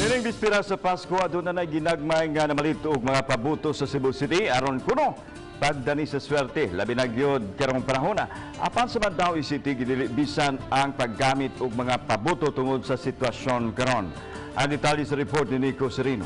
Nining bispira sa Pasko, aduna na ginagmay nga namalit og mga pabuto sa Cebu City aron kuno pagdani sa swerte, labi na gyud karong panahona. Apan sa Mandaue City, gidili bisan ang paggamit og mga pabuto tungod sa sitwasyon karon. Ang detalye sa report ni Nico Serino.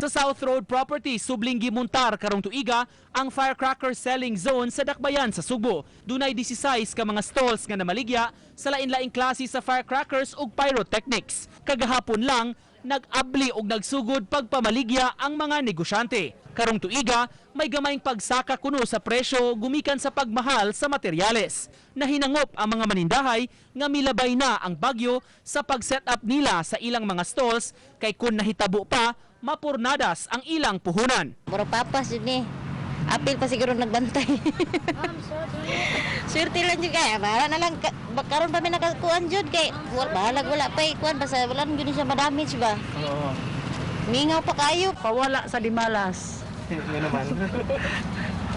Sa South Road Property, subling gimuntar karong tuiga ang firecracker selling zone sa Dakbayan sa Sugbo. Dunay 16 ka mga stalls nga namaligya sa lain-laing klase sa firecrackers ug pyrotechnics. Kagahapon lang, nag-abli og nagsugod pagpamaligya ang mga negosyante. Karong tuiga, may gamayng pagsaka kuno sa presyo gumikan sa pagmahal sa materyales. Nahinangop ang mga manindahay nga milabay na ang bagyo sa pag-set up nila sa ilang mga stalls kay kun nahitabo pa, mapurnadas ang ilang puhunan. Mura papas jud ni. Apil pa siguro nagbantay. Swerte lang jud kay. Bahala na lang karon pa mi nakakuan jud kay wala bahalag wala pa kuan, basta wala jud ni siya ma-damage ba. Oo. Mingaw pa kayo. Pawala sa dimalas.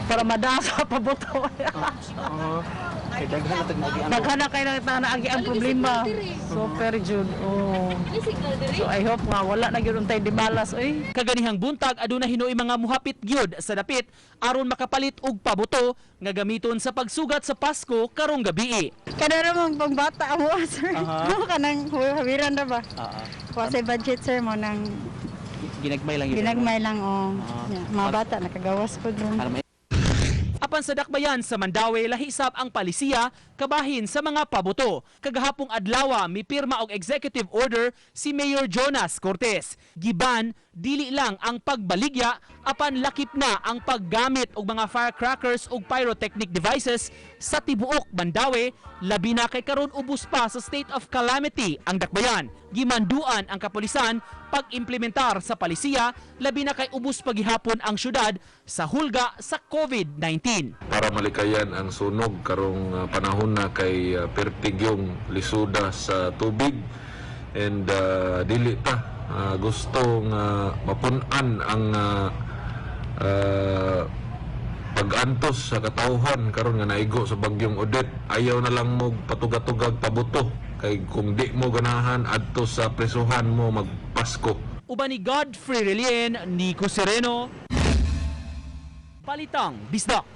Para madasa pabuto. Daghan na kay na naagi ang problema. Super jud. Oh. So I hope nga wala na gyud untay dimalas oy. Kaganihang buntag, aduna hinuoy mga muhapit gyud sa dapit aron makapalit og pabuto nga gamiton sa pagsugat sa Pasko karong gabii. Kada mong pangbata mo, sir. Mo kanang hawiran na ba? Wa sa budget, sir, mo nang Ginagmay lang. Ginagmay lang, oh. Yeah, mga bata nakagawas po dron. Apan sa Dakbayan sa Mandaue, lahisap ang palisiya kabahin sa mga pabuto. Kagahapong adlawa, mipirma og executive order si Mayor Jonas Cortez. Giban, dili lang ang pagbaligya apan lakip na ang paggamit og mga firecrackers ug pyrotechnic devices sa tibuok Mandaue, labi na kay karon ubos pa sa state of calamity ang Dakbayan. Gimanduan ang kapulisan pag-implementar sa palisiya, labi na kay ubos pagihapon ang syudad sa hulga sa COVID-19. Para malikayan ang sunog karong panahon na kay pertigyong lisuda sa tubig and dili ta gusto nga mapun-an ang pag-antos sa katawhan karon nga naigo sa bagyong Odette. Ayaw na lang mo patugatugag pabuto kay kung di mo ganahan adto sa presuhan mo magpasko. Uban ni Godfrey Relien, Nico Sereno, Balitang Bisdak.